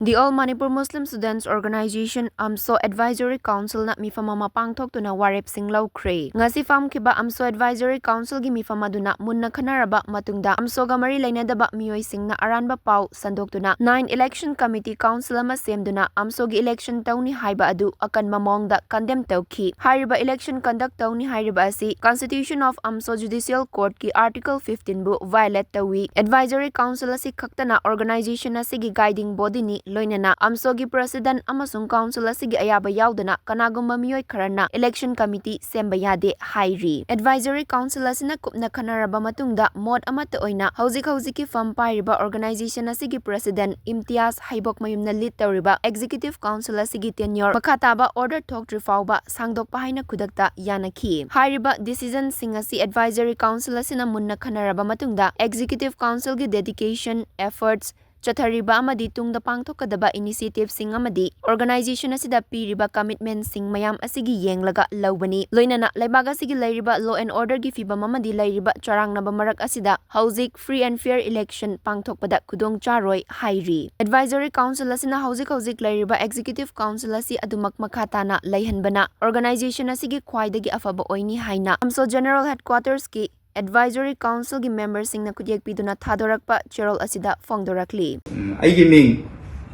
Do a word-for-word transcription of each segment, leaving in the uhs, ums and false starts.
The All Manipur Muslim Students Organization, AMSO, Advisory Councilꯅ ꯃꯤꯐꯝ ꯑꯃ ꯄꯥꯡꯊꯣꯛꯇꯨꯅ ꯋꯥꯔꯦꯞꯁꯤꯡ ꯂꯧꯈ꯭ꯔꯦ꯫ ꯉꯁꯤ ꯐꯝꯈꯤꯕ AMSO Advisory Councilꯒꯤ ꯃꯤꯐꯝ ꯑꯗꯨꯅ ꯃꯨꯟꯅ ꯈꯟꯅꯔꯕ ꯃꯇꯨꯡꯗ AMSOꯒ ꯃꯔꯤ ꯂꯩꯅꯗꯕ ꯃꯤꯑꯣꯏꯁꯤꯡꯅ ꯑꯔꯥꯟꯕ ꯄꯥꯎ ꯁꯟꯗꯣꯛꯇꯨꯅ Nine Election Committee Council ꯑꯃ ꯁꯦꯝꯗꯨꯅ AMSOꯒꯤ election ꯇꯧꯅꯤ ꯍꯥꯏꯕ ꯑꯗꯨ ꯑꯀꯟꯕ ꯃꯑꯣꯡꯗ condemn ꯇꯧꯈꯤ꯫ ꯍꯥꯏꯔꯤꯕ election conduct ꯇꯧꯅꯤ ꯍꯥꯏꯔꯤꯕ ꯑꯁꯤ Constitution of AMSO Judicial Courtꯀꯤ Article fifteenꯕꯨ violate ꯇꯧꯏ꯫ Advisory Council ꯑꯁꯤ ꯈꯛꯇꯅ organization ꯑꯁꯤꯒꯤ guiding bodyꯅꯤ, ꯂꯣꯏꯅꯅ AMSOꯒꯤ president ꯑꯃꯁꯨꯡ council ꯑꯁꯤꯒꯤ ꯑꯌꯥꯕ ꯌꯥꯎꯗꯅ ꯀꯅꯥꯒꯨꯝꯕ ꯃꯤꯑꯣꯏ ꯈꯔꯅ election committee ꯁꯦꯝꯕ ꯌꯥꯗꯦ ꯍꯥꯏꯔꯤ꯫ Advisory Council ꯑꯁꯤꯅ ꯀꯨꯞꯅ ꯈꯟꯅꯔꯕ ꯃꯇꯨꯡꯗ ꯃꯣꯠ ꯑꯃꯠꯇ ꯑꯣꯏꯅ ꯍꯧꯖꯤꯛ ꯍꯧꯖꯤꯛꯀꯤ ꯐꯝ ꯄꯥꯏꯔꯤꯕ organization ꯑꯁꯤꯒꯤ president ꯏꯝꯇꯤꯌꯥꯖ ꯍꯩꯕꯣꯛꯃꯌꯨꯝꯅ lead ꯇꯧꯔꯤꯕ executive council ꯑꯁꯤꯒꯤ tenure ꯃꯈꯥ ꯇꯥꯕ order ꯊꯣꯛꯇ꯭ꯔꯤ ꯐꯥꯎꯕ ꯁꯥꯡꯗꯣꯛꯄ ꯍꯥꯏꯅ ꯈꯨꯗꯛꯇ ꯌꯥꯅꯈꯤ꯫ ꯍꯥꯏꯔꯤꯕ decisionꯁꯤꯡ ꯑꯁꯤ Advisory Council ꯑꯁꯤꯅ ꯃꯨꯟꯅ ꯈꯟꯅꯔꯕ ꯃꯇꯨꯡꯗ Executive Councilꯒꯤ dedication, efforts, ꯆꯠꯊꯔꯤꯕ ꯑꯃꯗꯤ ꯇꯨꯡꯗ ꯄꯥꯡꯊꯣꯛꯀꯗꯕ initiativeꯁꯤꯡ ꯑꯃꯗꯤ organization ꯑꯁꯤꯗ ꯄꯤꯔꯤꯕ commitmentꯁꯤꯡ ꯃꯌꯥꯝ ꯑꯁꯤꯒꯤ ꯌꯦꯡꯂꯒ ꯂꯧꯕꯅꯤ꯫ ꯂꯣꯏꯅꯅ ꯂꯩꯕꯥꯛ ꯑꯁꯤꯒꯤ ꯂꯩꯔꯤꯕ law and orderꯒꯤ ꯐꯤꯕꯝ ꯑꯃꯗꯤ ꯂꯩꯔꯤꯕ ꯆꯔꯥꯡꯅꯕ ꯃꯔꯛ ꯑꯁꯤꯗ ꯍꯧꯖꯤꯛ free and fair election ꯄꯥꯡꯊꯣꯛꯄꯗ ꯈꯨꯗꯣꯡ ꯆꯥꯔꯣꯏ ꯍꯥꯏꯔꯤ꯫ Advisory Council ꯑꯁꯤꯅ ꯍꯧꯖꯤꯛ ꯍꯧꯖꯤꯛ ꯂꯩꯔꯤꯕ Executive Council ꯑꯁꯤ ꯑꯗꯨꯃꯛ ꯃꯈꯥ ꯇꯥꯅ ꯂꯩꯍꯟꯕꯅ organization ꯑꯁꯤꯒꯤ ꯈ꯭ꯋꯥꯏꯗꯒꯤ ꯑꯐꯕ ꯑꯣꯏꯅꯤ ꯍꯥꯏꯅ AMSO General Headquartersꯀꯤ Advisory Councilꯒꯤ memberꯁꯤꯡꯅ ꯈꯨꯠꯌꯦꯛ ꯄꯤꯗꯨꯅ ꯊꯥꯗꯣꯔꯛꯄ ꯆꯦꯔꯣꯜ ꯑꯁꯤꯗ ꯐꯣꯡꯗꯣꯔꯛꯂꯤ꯫ ꯎꯝ, ꯑꯩꯒꯤ ꯃꯤꯡ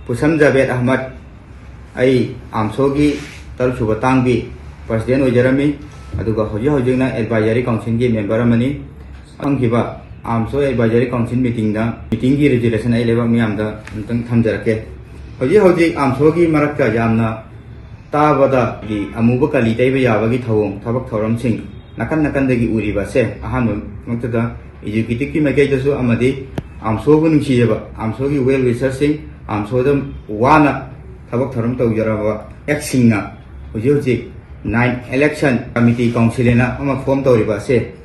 ꯄꯨꯁꯝ ꯖꯥꯕꯦꯗ ꯑꯍꯃꯗ꯫ ꯑꯩ AMSOꯒꯤ ꯇꯔꯨꯛ ꯁꯨꯕ ꯇꯥꯡꯕꯤ president ꯑꯣꯏꯖꯔꯝꯃꯤ, ꯑꯗꯨꯒ ꯍꯧꯖꯤꯛ ꯍꯧꯖꯤꯛꯅ Advisory Councilꯒꯤ member ꯑꯃꯅꯤ꯫ ꯐꯝꯈꯤꯕ AMSO Advisory Council meetingꯗ, meetingꯒꯤ resolution ꯑꯩ ꯂꯩꯕꯥꯛ ꯃꯤꯌꯥꯝꯗ ꯑꯃꯨꯛꯇꯪ ꯊꯝꯖꯔꯛꯀꯦ꯫ ꯍꯧꯖꯤꯛ ꯍꯧꯖꯤꯛ AMSOꯒꯤ ꯃꯔꯛꯇ ꯌꯥꯝꯅ ꯇꯥꯕꯗ ꯑꯃꯨꯕ ꯀꯂꯤ ꯇꯩꯕ ꯌꯥꯕꯒꯤ ꯊꯧꯑꯣꯡ, ꯊꯕꯛ ꯊꯧꯔꯝꯁꯤꯡ ꯅꯥꯀꯟ ꯅꯥꯀꯟꯗꯒꯤ ꯎꯔꯤꯕ ꯑꯁꯦ, ꯑꯍꯥꯟꯕ ꯃꯛꯇꯗ executiveꯀꯤ ꯃꯥꯏꯀꯩꯗꯁꯨ ꯑꯃꯗꯤ AMSOꯕꯨ ꯅꯨꯡꯁꯤꯖꯕ, AMSOꯒꯤ well wisherꯁꯤꯡ, AMSOꯗ ꯋꯥꯅ ꯊꯕꯛ ꯊꯧꯔꯝ ꯇꯧꯖꯔꯕ ꯑꯦꯛꯁꯤꯡꯅ ꯍꯧꯖꯤꯛ ꯍꯧꯖꯤꯛ Nine Election Committee Council ꯍꯥꯏꯅ ꯑꯃ form ꯇꯧꯔꯤꯕ ꯑꯁꯦ,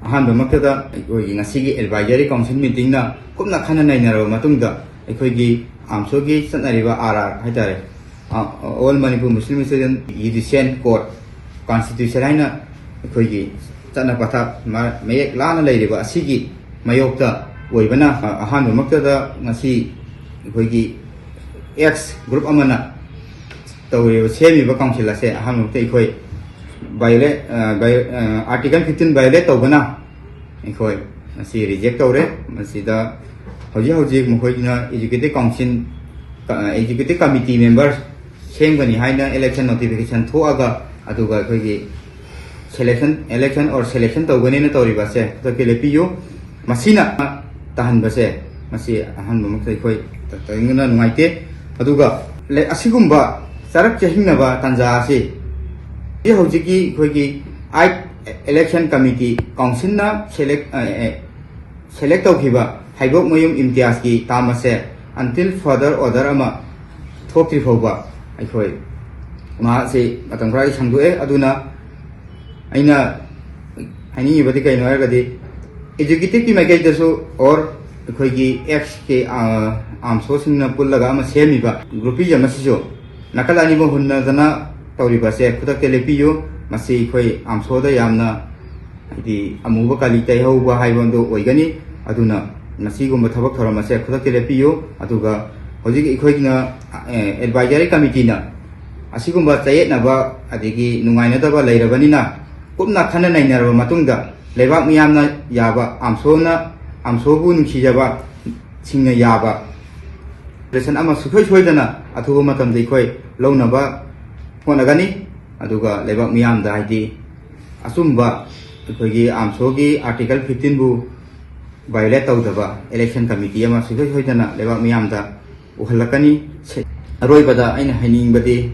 ꯑꯍꯥꯟꯕꯃꯛꯇꯗ ꯑꯩꯈꯣꯏꯒꯤ ꯉꯁꯤꯒꯤ Advisory Council meetingꯅ ꯀꯨꯞꯅ ꯈꯟꯅ ꯅꯩꯅꯔꯕ ꯃꯇꯨꯡꯗ, ꯑꯩꯈꯣꯏꯒꯤ AMSOꯒꯤ ꯆꯠꯅꯔꯤꯕ R R ꯍꯥꯏꯇꯥꯔꯦ, ꯑ, All Manipur Muslim Student Judicial Court, constitution ꯍꯥꯏꯅ ꯑꯩꯈꯣꯏꯒꯤ ꯆꯠꯅ ꯄꯊꯥꯞ ꯃ-, ꯃꯌꯦꯛ ꯂꯥꯅ ꯂꯩꯔꯤꯕ ꯑꯁꯤꯒꯤ ꯃꯥꯌꯣꯛꯇ ꯑꯣꯏꯕꯅ, ꯑ, ꯑꯍꯥꯟꯕꯃꯛꯇꯗ ꯉꯁꯤ ꯑꯩꯈꯣꯏꯒꯤ ꯑꯦꯛꯁ ꯒ꯭ꯔꯨꯞ ꯑꯃꯅ ꯇꯧꯔꯤꯕ, ꯁꯦꯝꯃꯤꯕ ꯀꯥꯎꯟꯁꯤꯜ ꯑꯁꯦ ꯑꯍꯥꯟꯕꯃꯛꯇ ꯑꯩꯈꯣꯏ violate, ꯑ, vi-, ꯑ, Article fifteen violate ꯇꯧꯕꯅ ꯑꯩꯈꯣꯏ ꯃꯁꯤ ꯔꯤꯖꯦꯛ ꯇꯧꯔꯦ꯫ ꯃꯁꯤꯗ ꯍꯧꯖꯤꯛ ꯍꯧꯖꯤꯛ ꯃꯈꯣꯏꯅ executive council, ꯑ, executive committee member ꯁꯦꯝꯒꯅꯤ ꯍꯥꯏꯅ election notification ꯊꯣꯛꯑꯒ, ꯑꯗꯨꯒ ꯑꯩꯈꯣꯏꯒꯤ selection, election or selection ꯇꯧꯒꯅꯦꯅ ꯇꯧꯔꯤꯕ ꯑꯁꯦ ꯈꯨꯗꯛꯇ ꯂꯦꯞꯄꯤꯌꯨ꯫ ꯃꯁꯤꯅ ꯇꯥꯍꯟꯕꯁꯦ, ꯃꯁꯤ ꯑꯍꯥꯟꯕꯃꯛꯇ ꯑꯩꯈꯣꯏ ꯇꯁꯦꯡꯅ ꯅꯨꯡꯉꯥꯏꯇꯦ꯫ ꯑꯗꯨꯒ ꯂꯦ-, ꯑꯁꯤꯒꯨꯝꯕ ꯆꯔꯛ ꯆꯍꯤꯡꯅꯕ ꯇꯥꯟꯖꯥ ꯑꯁꯤ ꯍꯧꯖꯤꯛ ꯍꯧꯖꯤꯛꯀꯤ ꯑꯩꯈꯣꯏꯒꯤ ꯑꯥꯏꯠ election committee councilꯅ select, ꯑ, ꯑ, select ꯇꯧꯈꯤꯕ ꯍꯩꯕꯣꯛꯃꯌꯨꯝ ꯏꯝꯇꯤꯌꯥꯖꯀꯤ term ꯑꯁꯦ until further order ꯑꯃ ꯊꯣꯛꯇ꯭ꯔꯤ ꯐꯥꯎꯕ ꯑꯩꯈꯣꯏ ꯃꯍꯥꯛꯁꯤ ꯃꯇꯝ ꯈꯔꯒꯤ ꯁꯪꯗꯣꯛꯑꯦ꯫ ꯑꯗꯨꯅ ꯑꯩꯅ ꯍꯥꯏꯅꯤꯡꯉꯤꯕꯗꯤ ꯀꯩꯅꯣ ꯍꯥꯏꯔꯒꯗꯤ, executiveꯀꯤ ꯃꯥꯏꯀꯩꯗꯁꯨ or ꯑꯩꯈꯣꯏꯒꯤ ꯑꯦꯛꯁꯀꯤ, ꯑ, ꯑꯥꯝꯁꯣꯁꯤꯡꯅ ꯄꯨꯜꯂꯒ ꯑꯃ ꯁꯦꯝꯃꯤꯕ groupism ꯑꯁꯤꯁꯨ ꯅꯥꯀꯜ ꯑꯅꯤꯃꯛ ꯍꯨꯟꯅꯗꯅ ꯇꯧꯔꯤꯕꯁꯦ ꯈꯨꯗꯛꯇ ꯂꯦꯞꯄꯤꯌꯨ꯫ ꯃꯁꯤ ꯑꯩꯈꯣꯏ ꯑꯥꯝꯁꯣꯗ ꯌꯥꯝꯅ, ꯍꯥꯏꯗꯤ, ꯑꯃꯨꯕ ꯀꯥꯂꯤ ꯇꯩꯍꯧꯕ ꯍꯥꯏꯕ ꯑꯗꯨ ꯑꯣꯏꯒꯅꯤ꯫ ꯑꯗꯨꯅ ꯃꯁꯤꯒꯨꯝꯕ ꯊꯕꯛ ꯊꯧꯔꯝ ꯑꯁꯦ ꯈꯨꯗꯛꯇ ꯂꯦꯞꯄꯤꯌꯨ꯫ ꯑꯗꯨꯒ ꯍꯧꯖꯤꯛ ꯑꯩꯈꯣꯏꯒꯤꯅ, ꯑ, advisory committeeꯅ ꯑꯁꯤꯒꯨꯝꯕ ꯆꯌꯦꯠꯅꯕ ꯑꯗꯒꯤ ꯅꯨꯡꯉꯥꯏꯅꯗꯕ ꯂꯩꯔꯕꯅꯤꯅ, ꯀꯨꯞꯅ ꯈꯟꯅ ꯅꯩꯅꯔꯕ ꯃꯇꯨꯡꯗ ꯂꯩꯕꯥꯛ ꯃꯤꯌꯥꯝꯅ ꯌꯥꯕ, ꯑꯥꯝꯁꯣꯅ, ꯑꯥꯝꯁꯣꯕꯨ ꯅꯨꯡꯁꯤꯖꯕ ꯁꯤꯡꯅ ꯌꯥꯕ solution ꯑꯃ ꯁꯨꯡꯁꯣꯏ ꯁꯣꯏꯗꯅ ꯑꯊꯨꯕ ꯃꯇꯝꯗ ꯑꯩꯈꯣꯏ ꯂꯧꯅꯕ ꯍꯣꯠꯅꯒꯅꯤ꯫ ꯑꯗꯨꯒ ꯂꯩꯕꯥꯛ ꯃꯤꯌꯥꯝꯗ, ꯍꯥꯏꯗꯤ, ꯑꯆꯨꯝꯕ ꯑꯩꯈꯣꯏꯒꯤ ꯑꯥꯝꯁꯣꯒꯤ Article fifteenꯕꯨ violate ꯇꯧꯗꯕ election committee ꯑꯃ ꯁꯨꯡꯁꯣꯏ ꯁꯣꯏꯗꯅ ꯂꯩꯕꯥꯛ ꯃꯤꯌꯥꯝꯗ ꯎꯍꯜꯂꯛꯀꯅꯤ꯫ ꯁꯦ-, ꯑꯔꯣꯏꯕꯗ ꯑꯩꯅ ꯍꯥꯏꯅꯤꯡꯕꯗꯤ,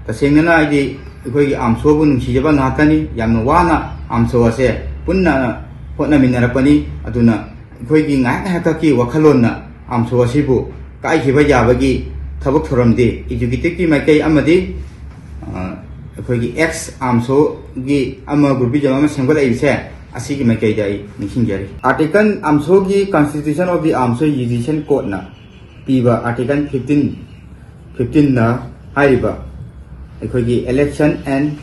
ꯇꯁꯦꯡꯅꯅ ꯍꯥꯏꯗꯤ ꯑꯩꯈꯣꯏꯒꯤ ꯑꯥꯝꯁꯣꯕꯨ ꯅꯨꯡꯁꯤꯖꯕ ꯉꯥꯛꯇꯅꯤ꯫ ꯌꯥꯝꯅ ꯋꯥꯅ ꯑꯥꯝꯁꯣ ꯑꯁꯦ ꯄꯨꯟꯅ ꯍꯣꯠꯅꯃꯤꯟꯅꯔꯛꯄꯅꯤ꯫ ꯑꯗꯨꯅ ꯑꯩꯈꯣꯏꯒꯤ ꯉꯥꯏꯍꯥꯛ ꯉꯥꯏꯍꯥꯛꯀꯤ ꯋꯥꯈꯜꯂꯣꯟꯅ ꯑꯥꯝꯁꯣ ꯑꯁꯤꯕꯨ ꯀꯥꯏꯈꯤꯕ ꯌꯥꯕꯒꯤ ꯊꯕꯛ ꯊꯧꯔꯝꯗꯤ executiveꯀꯤ ꯃꯥꯏꯀꯩ ꯑꯃꯗꯤ, ꯑ, ꯑꯩꯈꯣꯏꯒꯤ ꯑꯦꯛꯁ ꯑꯥꯝꯁꯣꯒꯤ ꯑꯃ groupism ꯑꯃ ꯁꯦꯝꯒꯠꯂꯛꯏꯕꯁꯦ, ꯑꯁꯤꯒꯤ ꯃꯥꯏꯀꯩꯗ ꯑꯩ ꯅꯤꯡꯁꯤꯡꯖꯔꯤ꯫ Article, ꯑꯥꯝꯁꯣꯒꯤ Constitution of the ꯑꯥꯝꯁꯣ Judicial Codeꯅ ꯄꯤꯕ Article fifteen, fifteenꯅ ꯍꯥꯏꯔꯤꯕ ꯑꯩꯈꯣꯏꯒꯤ election and,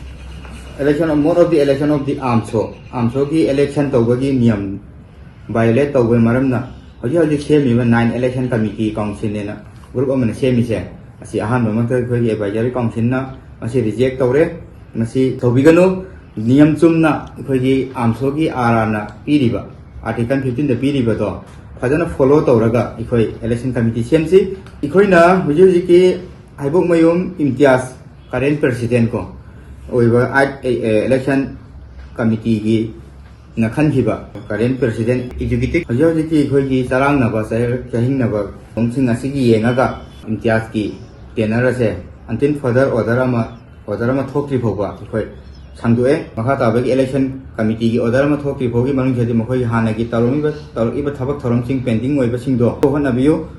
election of, mode of the election of the ꯑꯥꯝꯁꯣ, ꯑꯥꯝꯁꯣꯒꯤ election ꯇꯧꯕꯒꯤ ꯅꯤꯌꯝ violate ꯇꯧꯕꯒꯤ ꯃꯔꯝꯅ ꯍꯧꯖꯤꯛ ꯍꯧꯖꯤꯛ ꯁꯦꯝꯃꯤꯕ nine election committee councilꯅꯦꯅ ꯒ꯭ꯔꯨꯞ ꯑꯃꯅ ꯁꯦꯝꯃꯤꯁꯦ, ꯑꯁꯤ ꯑꯍꯥꯟꯕꯃꯛꯇ ꯑꯩꯈꯣꯏꯒꯤ ꯑꯦꯗꯚꯥꯏꯖꯔꯤ ꯀꯥꯎꯟꯁꯤꯜꯅ ꯃꯁꯤ ꯔꯤꯖꯦꯛ ꯇꯧꯔꯦ꯫ ꯃꯁꯤ ꯇꯧꯕꯤꯒꯅꯨ꯫ ꯅꯤꯌꯝ ꯆꯨꯝꯅ ꯑꯩꯈꯣꯏꯒꯤ ꯑꯥꯝꯁꯣꯒꯤ ꯑꯥꯔ ꯑꯥꯔꯅ ꯄꯤꯔꯤꯕ, ꯑꯥꯔꯇꯤꯀꯜ ꯐꯤꯐꯇꯤꯟꯗ ꯄꯤꯔꯤꯕꯗꯣ ꯐꯖꯅ ꯐꯣꯂꯣ ꯇꯧꯔꯒ ꯑꯩꯈꯣꯏ ꯏꯂꯦꯛꯁꯟ ꯀꯃꯤꯇꯤ ꯁꯦꯝꯁꯤ꯫ ꯑꯩꯈꯣꯏꯅ ꯍꯧꯖꯤꯛ ꯍꯧꯖꯤꯛꯀꯤ ꯍꯩꯕꯣꯛꯃꯌꯨꯝ ꯏꯝꯇꯤꯌꯥꯖ, ꯀꯔꯦꯟ ꯄ꯭ꯔꯦꯁꯤꯗꯦꯟ ꯀꯣ ꯑꯣꯏꯕ ꯑꯥꯏꯠ ꯏꯂꯦꯛꯁꯟ ꯀꯃꯤꯇꯤꯒꯤ ꯅ ꯈꯟꯈꯤꯕ ꯀꯔꯦꯟ ꯄ꯭ꯔꯦꯁꯤꯗꯦꯟ ꯑꯦꯛꯖꯤꯀ꯭ꯌꯨꯇꯤꯚ ꯍꯧꯖꯤꯛ ꯍꯧꯖꯤꯛꯀꯤ ꯑꯩꯈꯣꯏꯒꯤ ꯆꯔꯥꯡꯅꯕ, ꯆꯍꯤꯡꯅꯕ ꯊꯧꯔꯝꯁꯤꯡ ꯑꯁꯤꯒꯤ ꯌꯦꯡꯉꯒ ꯏꯝꯇꯤꯌꯥꯖꯀꯤ ꯇꯦꯅꯔ ꯑꯁꯦ until further order ꯑꯃ, order ꯑꯃ ꯊꯣꯛꯇ꯭ꯔꯤ ꯐꯥꯎꯕ ꯑꯩꯈꯣꯏ ꯁꯥꯡꯗꯣꯛꯑꯦ꯫ ꯃꯈꯥ ꯇꯥꯕꯒꯤ ꯏꯂꯦꯛꯁꯟ ꯀꯃꯤꯇꯤꯒꯤ order ꯑꯃ ꯊꯣꯛꯇ꯭ꯔꯤ ꯐꯥꯎꯒꯤ ꯃꯅꯨꯡꯁꯤꯗꯗꯤ ꯃꯈꯣꯏꯒꯤ ꯍꯥꯟꯅꯒꯤ ꯇꯧꯔꯝꯃꯤꯕ, ꯇꯧꯔꯛꯏꯕ ꯊꯕꯛ ꯊꯧꯔꯝꯁꯤꯡ pending ꯑꯣꯏꯕꯁꯤꯡꯗꯣ ꯍꯣꯠꯅꯕꯤꯌꯨ꯫